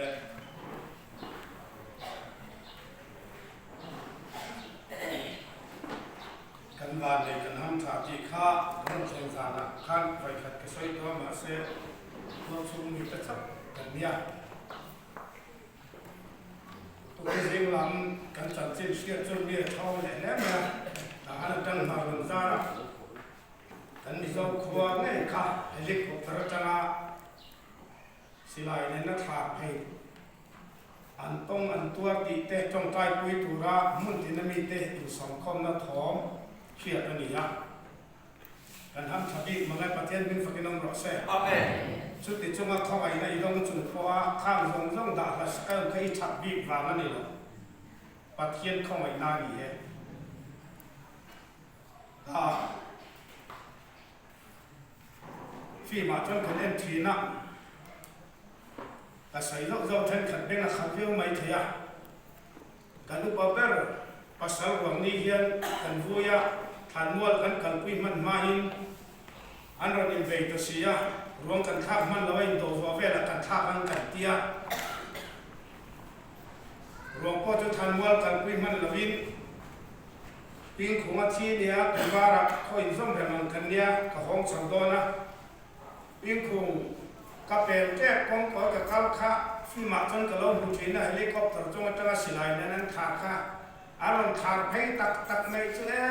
Le. Kan van leh kan ham tha tih kha rawn thleng zanah khan vawikhat ka sawi tawh a, mahse khuang chhung mi ta chauh kan nia. Tukin zing lam kan chanchin hriat chu mi a thawng leh hle mai a, tah han atang hna rawn zar a, kan Mizo khua ngei kha helicopter atanga Silai nena thlak phei an tawng an tuar tih te tawngtaipui tura hmun tina mite insawmkhawmna thawm hriat a ni a. Kan ham tha bik mang e, Pathian hming fakin awm rawh se. Amen. Chuti chunga khawngaihna i dawng chung pawha khang zawng zawng dah hla sakawn kha i that bik vang a ni lo. Pathian khawngaihna a ni e. Ah. Film ah chuan kan en thin a, ka sawi zauh zauh thenkhat beng a khat viau mai thei a, kan upa ber pasal ruang ni hian kan vui a, thlanmual kan kalpui hman hmain an rawn inbei ta si a, ruang kan thlak hman lo a indawhvuah velah kan thlak ang kan ti a, ruang pawh chu thlanmual kalpui hman lovin. Pingkhung a thi nia, Tuivarah khaw inzawm reng ang kan nia, ka hawng chho dawn a. Pingkhung ka pel tep kawngkawi ka kal kha film-ah chuan ka lo hmu thin a, helicopter chung atanga silai nen an thar kha a rawn thar phei tak tak mai chu e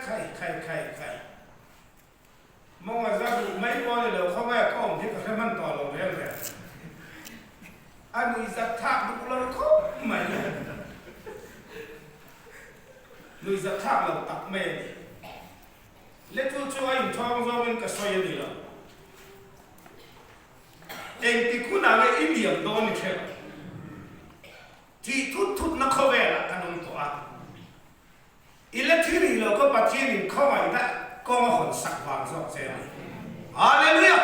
khai khai khai khai. Mawnga za duh mai pawh a ni lo, khawngaih ka awm hi ka hre hman tawh lo reng reng. A nuihzat thlak duh lo khawp mai. Nuihzat thlak lo tak mai a ni. Le chu chu a inthawng zawngin ka sawi a ni lo. Engtik hunah nge i liam dawn i hre lo. Thih thut thutna khawvelah kan awm tawh a. I la thi rih lo ka Pathian in khawngaih dah kawng a hawn sak vang zawk che a ni. Hallelujah!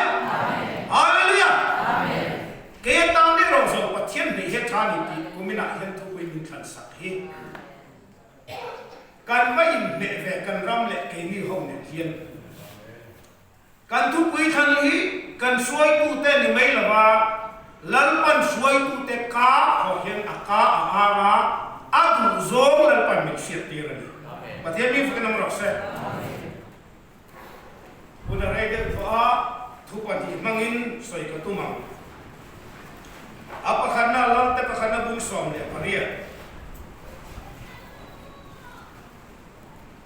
Hallelujah! Kei atan leh rawh zawng Pathian hmei he tha ni tih kuminah hian thupui min thlan sak hi. Kan va inhmeh ve kan ram leh keini ho nen hian. Kan thupui thlan hi kan hruaitute ni mai lova, Lalpan hruaitute ka pawh hian a ka a ang a, a duh zawng Lalpan min hriattir a ni. Pathian mi fakin awm rawh se. Hun a rei deuh tawh a, thu pahnih hmangin sawi ka tum ang. A pakhatna Lalte pakhatna bung 18.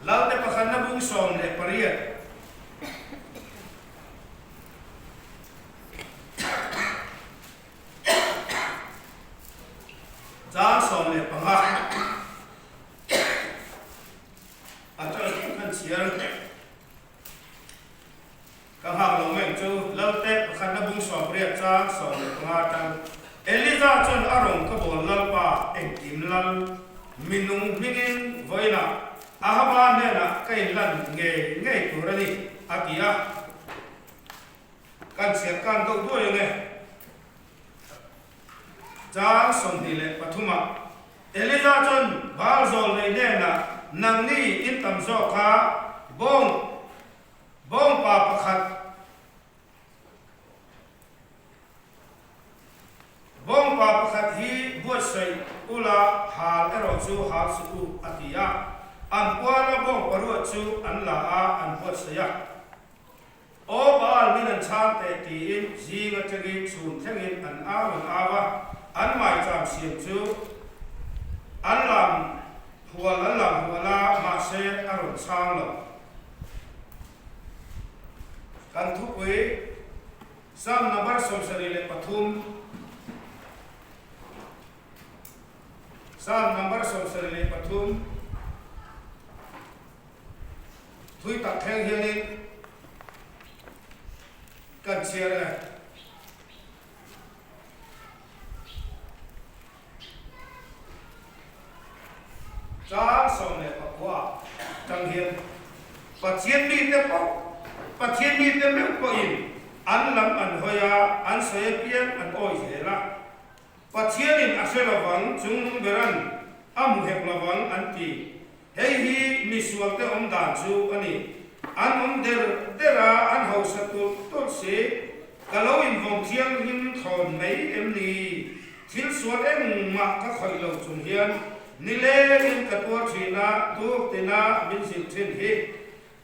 Lalte pakhatna bung 18. Chang 15 atang khan chhiar ka nghak lo mai chu Lalte pakhatna bung 18 chang 15 atang Eliza chuan a rawn ka bawl Lalpa engkim lal minung hmingin vawiinah Ahaba hnenah ka inlan ngei ngei tur a ni, a ti a. Kan chhiar kan deuh duai ang e. Chang 23 ah Eliza chuan Baal zawl nei hnenah, Nangni in tam zawk kha bawng bawngpa pakhat Bawngpa pakhat hi buatsaih ula hal erawh chu hal suh u, a ti a. An puala bawngpa ruah chu an la a, an buatsaih a. Aw Baal min an chhang teh tiin zing atangin chhun thlengin an au an au a, an maicham siam chu an lam hual an lam hual a, mahse a rawn chhang lo. Kan thupui Psalm number 73 Psalm number 73 thui tak thleng hianin kan chhiar e. Chang 19 tang hian Pathian mite pawh Pathian mite meuh pawhin an lam an hawi a, an sawi apiang an awih zel a. Pathianin a hre lovang, chungnung beran a hmu hek lovang an ti. Hei hi misualte awm dan chu a ni. An awm der der a, an hausa tulh tulh si. Ka lo invawng thianghlim thlawn mai em ni? Thil sual engmah ka khawih lo chung hian nilengin ka tuar thin a, tuk tina min zilh thin hi.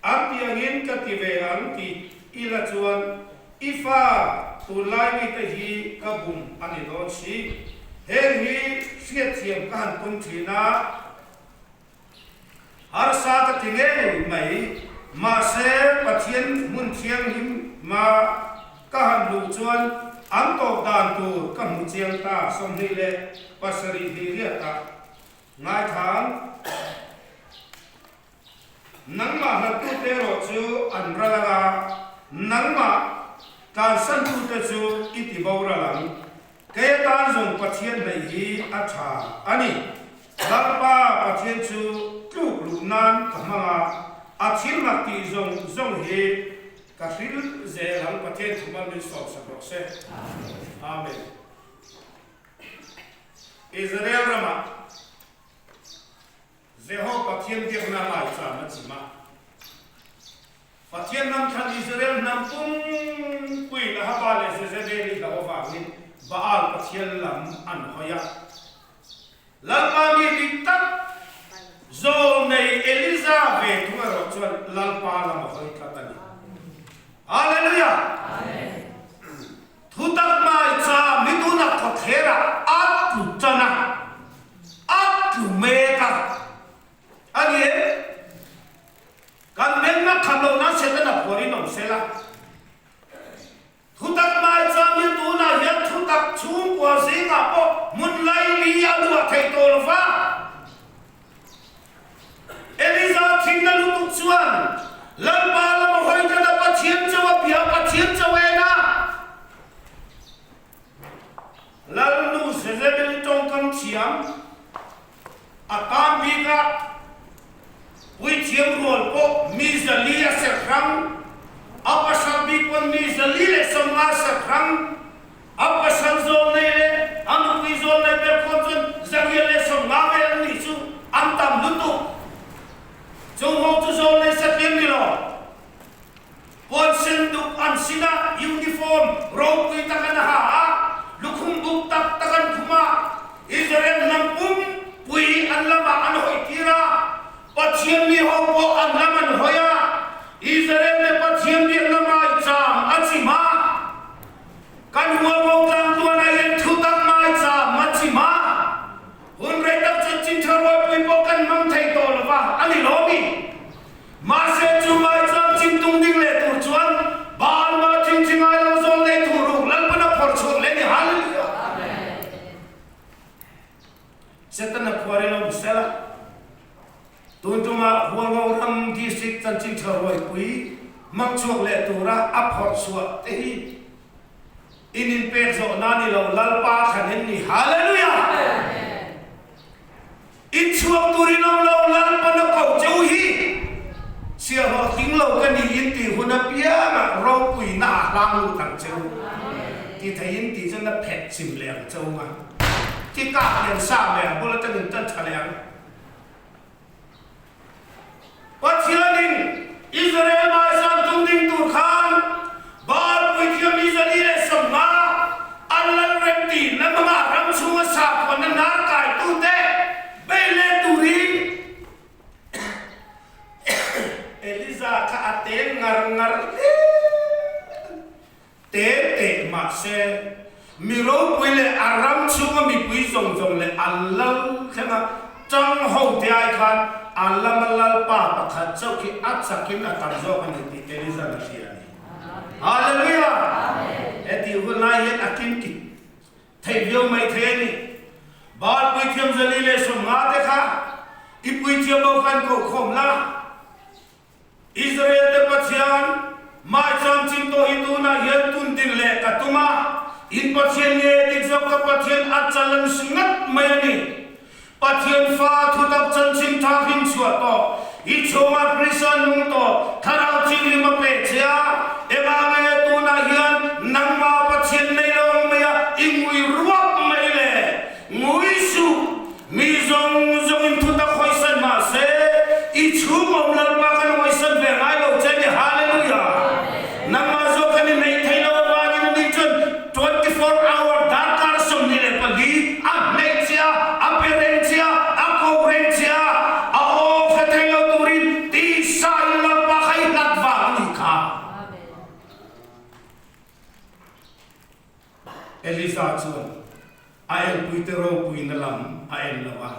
An ti angin ka ti ve ang tih ila chuan i fa tunlai mite hi ka bum a ni dawn si. Heng hi hriatthiam ka han tum thin a. Harsa ka ti ngei mai, mahse Pathian hmun thianghlim hma ka han luh chuan an tawp dan tur ka hmu chiang ta, 27 hnih riat ah ngaithang. Nangmah hlattute erawh chu an ral ang a, nangmah tlansantute chu i ti boral ang. Kei atan zawng Pathian hnaih hi a tha a ni. Lalpa Pathian chu tluk luh nan ka hmang a, a thil mak tih zawng zawng hi ka hril zel ang Pathian thumal min sawmsak rawh se. Amen. Israel ramah Jeho Pathian biakna ngaicham a chim a. Pathian hnam thlan Israel hnam pumpuiin Ahaba leh Jezebeli hlauh avangin Baal pathian lam an hawi a. Lalpa mi dik tak zawlnei Elija ve thung erawh chuan Lalpa lam a hawi tlat a ni. Hallelujah! Thutak maicham hi tunah khawthlerah a tlu tan a, a tlu mek a. A ni em? Kan menna khat lo nan Setana phuarin awm se la. Thutak maicham hi tunah hian thutak chhungkua zingah pawh hmun laili a luah thei tawh lo va. Eliza thinna lutuk chuan Lalpa lama hawi tlat a, Pathian chauh a bia, Pathian chauh a en a. Lalnu Jezebel tawngkam thiam a tan bik a, puithiam rual pawh mi 400 a serh hrang, a pasal bik pawn mi 450 serh hrang, A pasal zawl nei leh a nupui zawl nei ber khawn chuan 450 vel an nih chu an tam lutuk. Chung ho chu zawl nei satliam ni lo. Puan sen duk an sin a, uniform ropui tak an ha a, lukhum buk tak tak an khum a, Israel hnam pumpui an lamah an hawi tir a, Pathian mi ho pawh an lam an hawi a, Israel te Pathian biakna maicham a chim a. Kan hualngo tlang tuanah hian thutak maicham a chim a, hun rei tak chuan chinṭha rualpui pawh kan hmang thei tawh lo va, a ni lo mi? Mahse chu maicham chim tung ding leh tur chuan Baal ma ṭhingṭhi ngai lo zawl nei thu ruk Lalpan a phawrh chhuak leh ni. Hallelujah! Setana khuarin a awm sel a, tun tumah Hualngo ram District chanchinṭha ruaipui hmang chhuak leh tura a phawrh chhuah te hi in inpek zawh na ni lo, Lalpa thlan in ni. Hallelujah! In chhuak tur in awm lo, Lalpan a koh che u hi chhiahhlawh tling lo ka ni in tih hun apiangah ropuina a hlang lut ang che u. Ti theiin tih chuan a phet chim leh ang che u nga. Ti kak lian sa leh a bul atangin tan tha leh ang. Pathianin Israel hmaizam tum ding tur khan Baal puithiam mi 450 an lal rem ti na hmanga ram chhunga sakhuanna hnar kaitute bei let turin Eliza kha a teng ngar ngar hle a ni. Te teh mahse, mi ropui leh a ram chhunga mipui zawng zawng leh a lal thlenga tang ho te ai khan a lama lalpa pakhat chauh khi a chakin a tam zawk a ni tih Eliza'n a hria a ni. Hallelujah! Hetih hun lai hian a kimkit theih viau mai thei a ni. Baal puithiam 450 te kha i puithiam ho khan kohkhawm la. Israel te Pathian, maicham chin tawh hi tunah hian tun din leh ka tum a, in Pathian nge dik zawk ka Pathian a challenge ngat mai a ni. Pathian fa thutak chanchin tha hlim chhuah tawh, i chhungah Krista nung tawh, Thlarau Thianghlim a pe che a, engah nge tunah hian nangmah Pathian nei lo ang mai a i ngui ruak mai le? Ngui suh! Mi zawng zawngin thutak hawisan mah se, i chhung awm Lalpa kan hawisan ve ngai lo che ni. Hallelujah! Nangmah zawk kan i neih theih loh avangin ani chuan 24 hour darkar 24 Elisa chuan a elpuite ropuina lam a en lo a,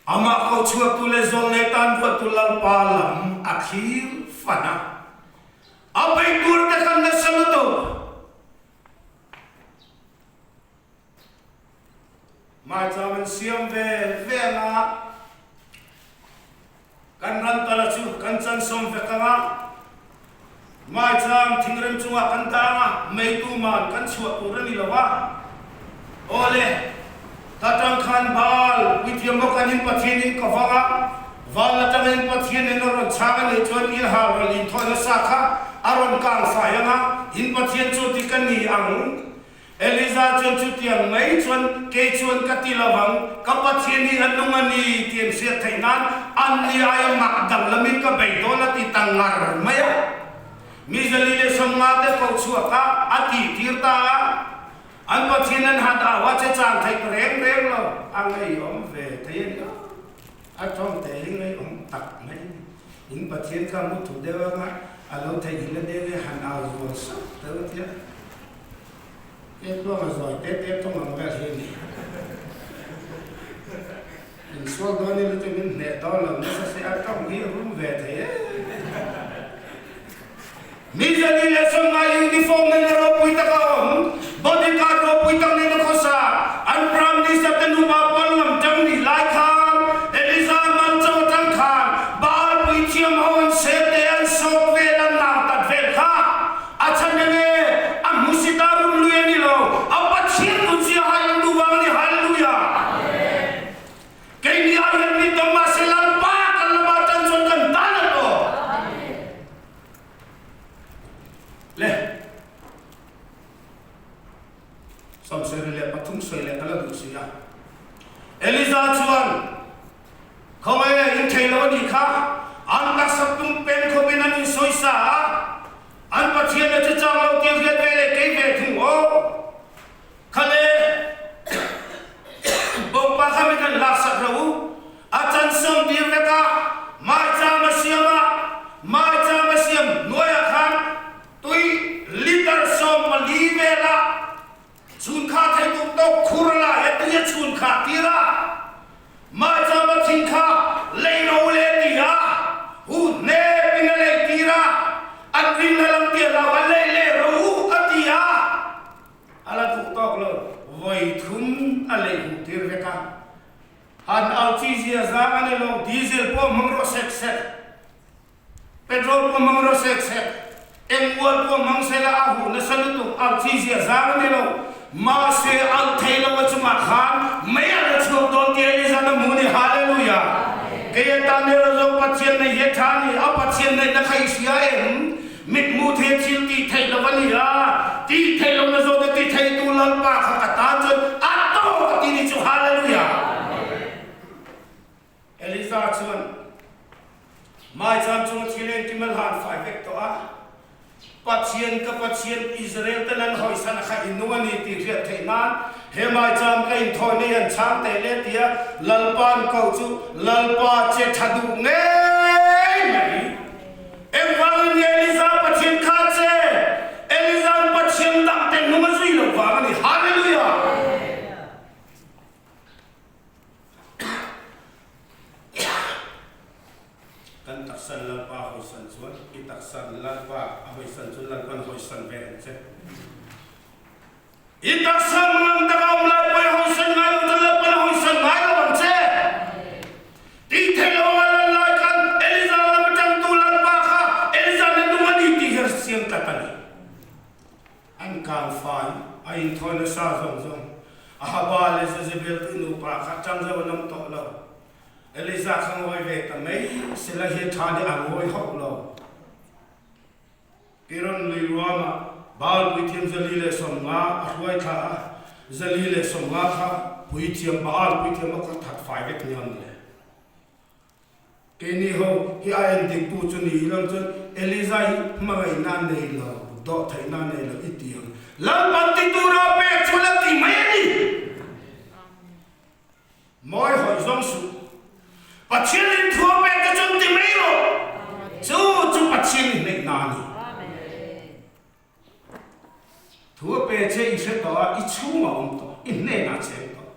amah ko chhuaktu leh zawlnei tan ruattu Lalpa lam a thlir fan a. A beih tur te khan nasa lutuk. Maicham an siam ve ve ang a, kan ran tala chu kan chansawm vek ang a, maicham thingrem chungah kan dah ang a, meitu man kan chhuah tur a ni lo a. Awle, ta tang khan Baal puithiam bawk an in Pathian in ka vang a, Val atangin Pathian in a rawn chhang a nih chuan i hal rawn inthawih nasa kha a rawn kang fai ang a, in Pathian chu ti ka ni ang. Eliza chuan chutiang mai chuan kei chuan ka ti lo ang, ka Pathian hi a nung a ni tih an hriat theih nan an ni aia mak danglamin ka bei dawn a ti ta ngar mai a. Mi zali leh 50 te ko chhuak a, a tih tir ta a. An Pathian an han au a che chang theih ta reng reng lo, a ngeiawm ve thei a nia. A tawng te hi ngeiawm tak mai a ni. In Pathian kha mu thu deuh anga a lo theihnghilh a nia nge han au zual sauh deuh a tia. He tluanga zawi te te tawng ang vel hi a ni. Insual dawn ila chu min hneh dawn lo nasa si a tawng hi a rum ve thei e. Mi zali leh 50 uniform nen a ropui tak a awm, body guard ropui tak nen a khawsa. An Prime Minister te nupa pawn lam tang nih lai khan Eliza Mancho atang khan Baal puithiam ho an sel te an sawp vel an nau tat vel kha a chhan enge a hmusita rum lui a ni lo, a Pathian nunzia hai an duh vang a ni. Hallelujah! Keini ah hian mi tam mahse Lalpa kan lama tan chuan kan tan a tawh. Le. 73 sawi leh ka la duh si a. Eliza chuan, Khawnge in thei lo a nih kha, an taksa tum peng khawpin an insawisa a, an Pathian a che chang lo tih riat ve leh kei ve thung aw. Khale bawngpa kha min han laksak rawh u, a chan sawm tir vek a, maicham a siam a, maicham a siam hnuaiah khan tui litre 14 vela chhun kha thei duh tawk khur lai a tui a chhun khah tir a, maicham a thing kha lei ro le ti a, hu hnep in a lei tir a, an ring na lam piah lo a lei leh ro u a ti a. A la duh tawk lo, vawi thum a lei huh tir vek a. Han au chi zia zang a ni lo, diesel pawh hmang rawh sek sek, petrol pawh hmang rawh sek sek, eng ual pawh hmang se la a huh nasa lutuk, au chi zia zang a ni lo. Mahse alh thei lo a chungah khan mei a la chhuak dawn tih a Elizan a hmu ni. Hallelujah! Kei atan erawh zawng Pathian nei hi a tha a ni, a Pathian neihna kha i hria em? Mithmuh thei thil tih theih lo a ni a, tih theih lohna zawhna ti theitu Lalpa kha ka tan chuan a tawk a ti ni chu. Hallelujah! Eliza chuan maicham chunga thil engkim a hlan fai vek tawh a, Pathian ka Pathian Israel ten an hawisan kha i nung a ni tih hriat theih nan he maicham ka inthawi nei an chhang teh le tia Lalpa'n koh chu Lalpa che tha duh ngei mai. Engvangin nge Eliza Pathian kha che? Eliza'n Pathian dang te hnung a zui loh vang a ni. Hallelujah! Kan taksan Lalpa a hawisan chuan i taksan Lalpa a hawisan chuan Lalpa'n hawisan ve ang che. I taksa hmang taka awm lai pawh i hawisan ngai lo chuan Lalpan a hawisan ngai lo ang che. Tih theih lo anga lan lai khan Eliza lam atangtu Lalpa kha Eliza na nung a ni tih hi a siam tlat a ni. An kang fai a inthawi nasa zawng zawng. Ahaba leh Jezebel te nupa kha tang zo an awm tawh lo. Eliza kha ngawi ve ta mai sela hi tha nih a ngawi hauh lo. Iran lui ruangah Baal puithiam 150 a hruai thla a, 150 kha puithiam Baal puithiam a kha that fai vek nia mawle. Keini ho hi a en diktu chu ni ilang chuan Eliza hi hmangaihna a nei lo, dawhtheihna a nei lo i ti ang. Lalpan ti tura pek chu la ti mai a ni. Mawi hawi zawng suh. Pathian in thu a pek te chuan ti mai rawh. Chu chu Pathian i hneihna a ni. Thu a pe che i hre tawh a. i chhungah a awm tawh, i hnenah a cheng tawh.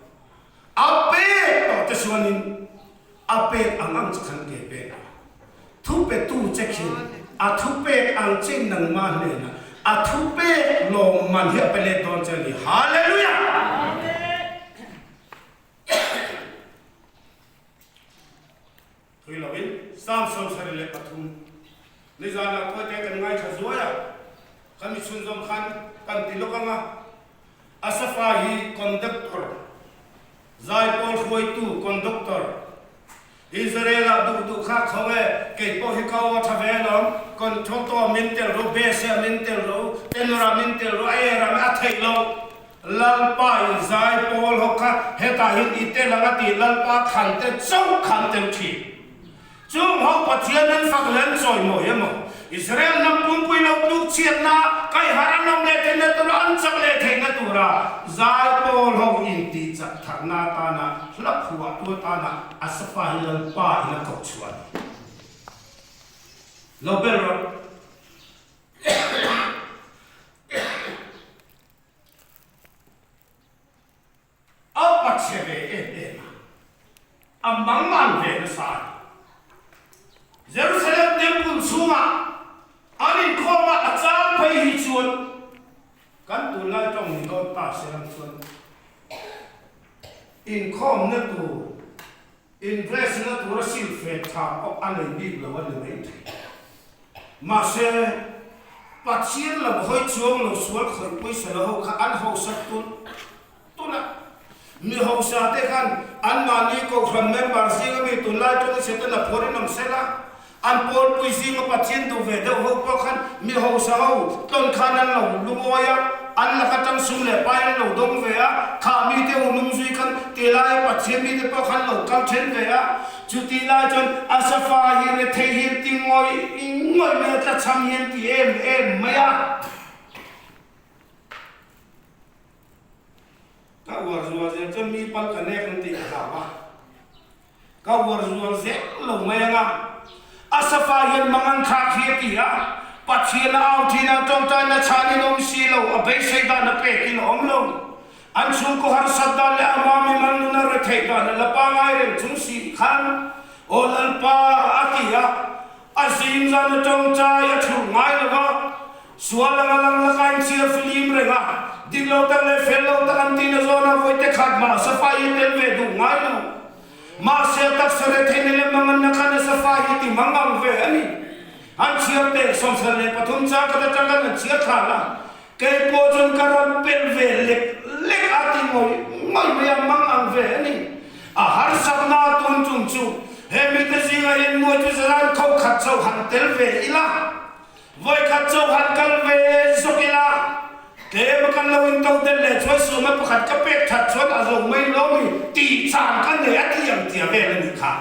A pek tawh te chuanin a pek ang ang che khan ke pek a. Thupetu che khin a thupek ang che nangmah hnenah a thupek lawmman hi a pe let dawn che a ni. Hallelujah! Thui loin Psalm 73 nizanah khuaite kan ngaithla zuai a, kan mi chhunzawm khan kan ti lawk ang a, Asafa hi conductor, zaipawl hruaitu conductor, Israel-ah duh duh kha kho e, kei pawh hi ka aw tha ve alawm, contralto-ah min tel ro, bass-ah min tel ro, tenor-ah min tel ro, a air-ah a theih loh. Lalpa in zai pawl ho kha hetah hian i tel ang a ti, Lalpa thlan te chauh kha an tel thin. Chung ho Pathian an fak leh an chawimawi emaw, Israel hnam pumpui lo tluk chhiatna, kaihharh an awm leh theihna tura an chak leh theihna tura zai pawl ho intih chak tharna atana hla phuahtu atana Asafa hi Lalpa in a koh chhuah a ni. Lo bel rawh. A pachhe ve em em a, a mangman ve nasa a ni. Jerusalem Temple chhungah an inkhawm a, a chang phei hi chuan kan tunlai tawng ni dawn ta se ang chuan inkhawmna tur, in-dress na tura silfet tha pawh a nei bik lo a ni maithei. Mahse, Pathian lam hawi chuang lo sual khawih pawisa la ho kha an hausa tulh tulh a. Mi hausa te khan anmahni kohhran member zinga mi tunlai tawngin Setana phuar in awm sela, an pawlpui zinga Pathian duh ve deuh ho pawh khan mi hausa ho tlawn khan an lo lungawi a, an laka tang sum leh pai an lo dawng ve a, kha mite hu nung zui khan tilaia Pathian mite pawh khan lo kal then ve a. Chutih lai chuan Asafa hi rethei hian ti ngawih ngawih mai a, tlachham hian ti em em mai a. Ka uar zual zel chuan mi pal ka nek ang tih ka hlau a, ka uar zual zel lo mai ang a. Asafa hian mangan thlak hi a ti a, Pathian a au thin a, tawngtaina chhanin a awm si lo, a beisei dan a pekin a awm lo. An chhungkaw harsat dan leh ama mimal nun a retheih dan a la pangai reng chung si khan, Aw Lalpa, a ti a, a zing zan a tawngtai a thulh ngai lo va, sual anga lang laka in chhiar flim reng a, dik lo tak leh fel lo tak an tihna zawnah vawite khat mah safa hi tel ve duh ngai lo. Mahse a taksa retheihna leh manganna khan a safa hi ti mangang ve a ni. An chhiar teh 73 chang khat atang khan an chhiar thlan a, Kei pawh chuan ka rawn pel ve lek lek a ti ngawih ngawih mai a, mang ang ve a ni. A harsatna tun chung chu he mite zingah hian nuai chu zan kho khat chauh han tel ve ila, vawi khat chauh han kal ve zawk ila, tlem a kan lo into tel leh chuan sawma pakhat ka pek that chuan a zo mai lo mi tih chang ka nei a ti ang tia vel a nih kha.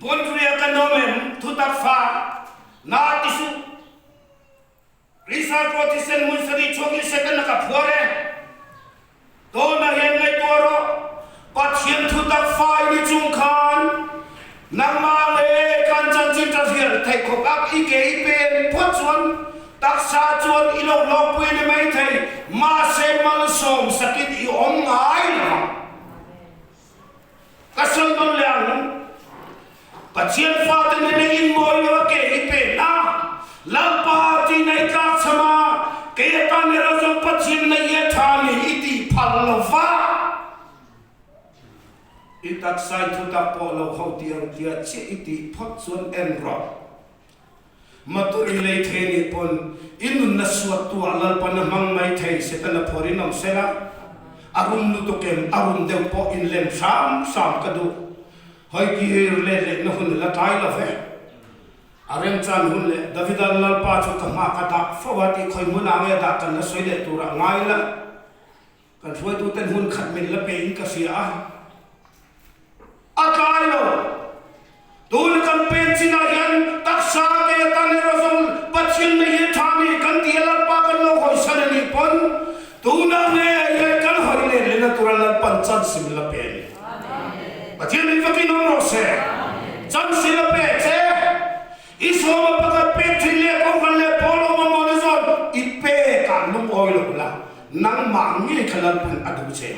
Bunria ka nawm em thutak fa na ti suh. Krista pawh thisen hmun sarih chhuakin Setana ka phuar e. Tunah hian ngaihtuah rawh, Pathian thutak fa i ni chung khan nangmah leh kan chanchin ta hrial theih khawp ak i ke i pen phawt chuan taksa chuan i lo hlawkpui ni maithei, mahse malsawm sakin i awm ngai lo vang. Ka sawi nawn leh ang, Pathian fate nena inmawi lo a ke i pen a, Lalpa tihna i tlak cham a, kei atan erawh zawng Pathian na i a tha ni i tih phal lo va. I taksa i thutak pawh lo ho ti ang tia chiah i tih phawt chuan en rawh. Motor i lei thei nih pawn i nunna suattu ah Lalpan a hmang mai thei, Setana phuar in awm sela, a rum lutuk em, a rum deuh pawh in lem hram hram ka duh. Hawi kir let lehna hun a la tlai lo ve. A remchan hun leh Davidan Lalpa chu ka hma ka dah fo a tih khawi hmunah nge dah kan la sawi leh turah ngai la. Kan hruaituten hun khat min la pe in ka hria a, a tlai lo. Tuna kan pen chinah hian taksa ke atan erawh zawng Pathian na hi a tha ni kan ti a, Lalpa kan lo hawisan a nih pawn tuna nge hian kan hawi let lehna tura Lalpan chance min la pe a ni. Pathian min fakin awm rawh se. Chance la pe che. I sawma pakhat pek thin leh kohhran leh pawl awm a maw ni zawn i pe. lungawi lo la, nangmah ngei kha Lalpan a duh che.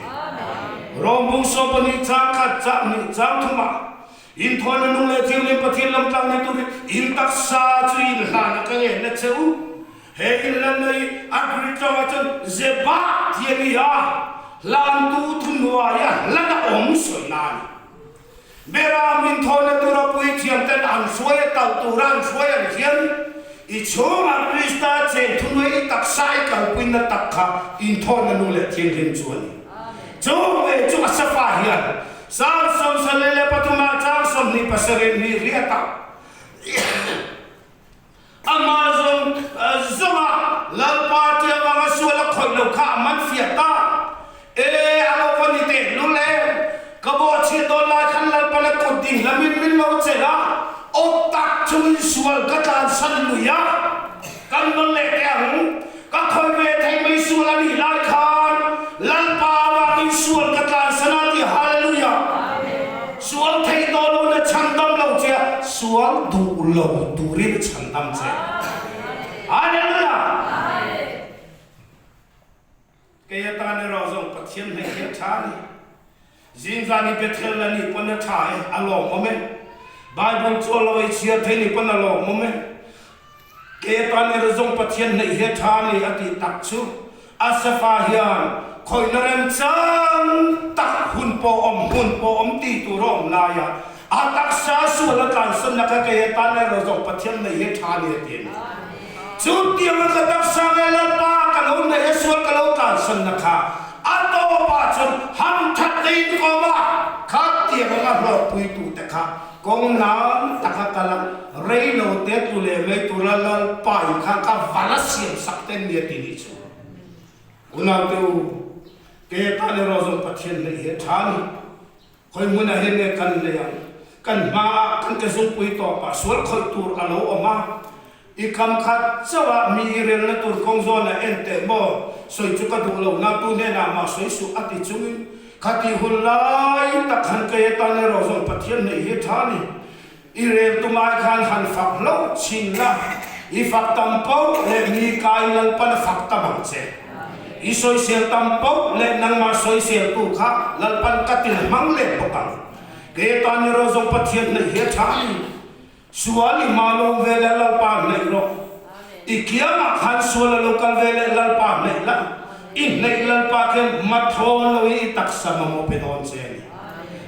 Rom bung 12 chang khat chang hnih chang thumah Inthawina nung leh thianghlim Pathian lam tlang nei turin in taksa chu in hlan a ka ngen na che u. He inlanna hi a Greek tawngah chuan Zebah tih a ni a, hlantu thuhnuaia hlan a awm sawina a ni. Beram inthawina tura puithiamten an hruai a talh tura an hruai ang hian i chhungah Krista cheng thuhnuai i taksa i kalpuina tak kha inthawina nung leh thianghlim chu a ni. Chu nge chu Asafa hian Psalm 73 chang 27 hnih riatah Amah zawng zawnga Lalpa tia vanga sual a khawih lo kha a man fiah ta. E, a lo va ni teh lul e! Ka bawhchhiat dawn lai khan Lalpan a kut ding hlamin min lo chelh a, awp tak chungin sual ka tlansan lui a, kan nawn leh teh ang. Ka khawih ve thei mai sual a nih lai khan Lalpa avangin sual ka tlansan a ti Hallelujah! Sual theih tawh lo na chhandam lo che a, sual duh lo turin a chhandam che. Hallelujah! Kei atan erawh zawng Pathian hnaih hi a tha a ni. Zingzan i Bethel a nih pawn a tha e, a lawmawm e. Bible chu a lo ei chhiar thei nih pawn a lawmawm e. Kei atan erawh zawng Pathian hnaih hi a tha a ni a tih tak chu Asafa hian khawihna remchang tak hun pawh awm hmun pawh awm tih tur a awm lai a, a taksa sual a tlansanna kha kei atan erawh zawng Pathian hnaih hi a tha a ni a ti a ni. Chutianga ka taksa nge Lalpa ka lo neih a sual ka lo tlansanna kha a tawpah chuan hamthat neiin ka awm a, khatiang anga hlawkpuitute kha kawng nan taka kal a, rei lo te tlu leh mai tura Lalpa in khan ka vala siam sak te nia ti nih chu. Unaute u, kei atan erawh zawng Pathian hnaih hi a tha a ni. Khawi hmunah hian nge kan nei ang? Kan hmaah kan ke zungpui tawpah sual khawih tur a lo awm a. I kam khat chauhah mi i relna tur kawng zawnah en teh maw? Sawi chu ka duh lo na, tu hnenah mah sawi suh a ti chungin khatih hun lai tak han kei atan erawh zawng Pathian hneih hi tha a ni. I rel tumai khan han fak hlauh chhin la, i fak tam poh leh mi kai Lalpan a fak tam ang che. I sawisel tam poh leh nangmah sawiseltu kha Lalpan ka til hmang leh bawk ang. Kei atan erawh zawng Pathian hnaih hi a tha a ni. Sual i hma lawm ve leh Lalpa hnaih rawh. I kiangah khan sual a lo kal ve leh Lalpa hnaih la, i hnaih Lalpa khian hmathawn lo hi i taksa mamawh pe dawn che a ni.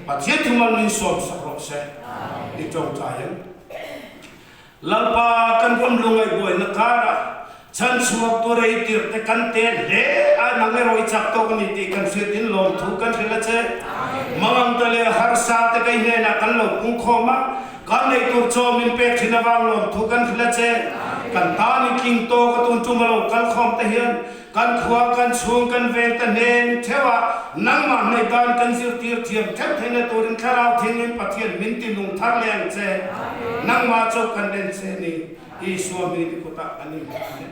Pathian thumal min sawm sak rawh se. I tawngtai ang. Lalpa kan ram lungaih buaina karah chhanchhuak tur ei tirh te kan tel hle a, nang erawh i chak tawk a ni tih kan hriat in lawmthu kan hrilh a che. Mangangte leh harsa te kei hnenah kan lo pungkhawm a, Kan nei tur chaw min pek thin avang lawmthu kan hrilh a che. Kan tan i tling tawk a tun tum a lo kal khawm te hian kan khua, kan chhung, kan veng te hnen theuh ah nangmah hnaih dan kan zirtir thiam theuh theihna turin Thlarau Thianghlim Pathian min ti nung thar leh ang che. Nangmah chauh kan en che ni. Isua hming i kutah kan inhmu a ni.